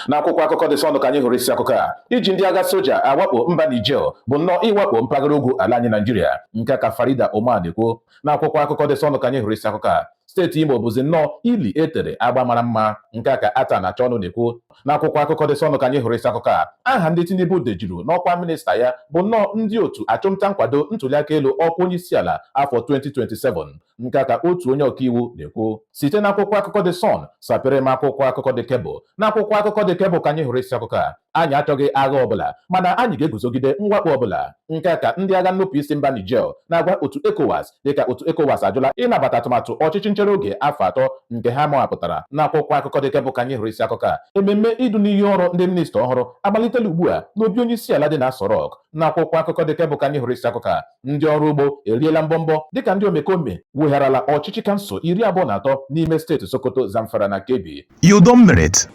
N'akwụkwọ akụkọ The Sun ka anyị hụrụ isi akụkọ a: iji ndị agha soja awakpo mba Niger bụ nnọọ ịwakpo mpaghara ugwu ala anyị Naijiria. Nke ka Farida Omar na-ekwu. N'akwụkwọ akụkọ The Sun ka anyị hụrụ isi akụkọ a: steeti Imo bụzi nnọọ ili e tere agba mara mma. Nke a ka Athan Achonu na-ekwu. N'akwụkwọ akụkọ The Sun ka anyị hụrụ isi akụkọ a: aha ndị Tinubu dejuru n'ọkwa minista ya bụ nnọọ ndị otu achụmnta nkwado ntụliaka elu ọkwa onyeisiala afọ 2027. Nke a ka otu onye ọkaiwu na-ekwu. Site n'akwụkwọ akụkọ The Sun, sapere m akwụkwọ akụkọ The Cable. N'akwụkwọ akụkọ The Cable ka anyị hụrụ isi akụkọ a: anyị achọghị agha ọbụla, mana anyị ga-eguzogide mwakpo ọbụla. Nke a ka ndị agha nnupụisi mba Niger na-agwa otu ECOWAS, dịka otu ECOWAS ajụla ịnabata atụmatụ ọchịchị nchere oge afọ 3 nke ha mawapụtara. N'akwụkwọ akụkọ The Cable ka anyị hụrụ isi akụkọ a: ememme idu n'iyi ọrụ ndị minista ọhụrụ amalitela ugbu a n'obi onye isi ala dị na Aso Rock. N'akwụkwọ akụkọ The Cable ka anyị hụrụ isi akụkọ a: ndị ọrụ ugbo eriela mbọmbọ dịka ndị omekome wegharala ọchịchị kansụl 23 n'ime steeti Sokoto, Zamfara na Kebbi. You don merit.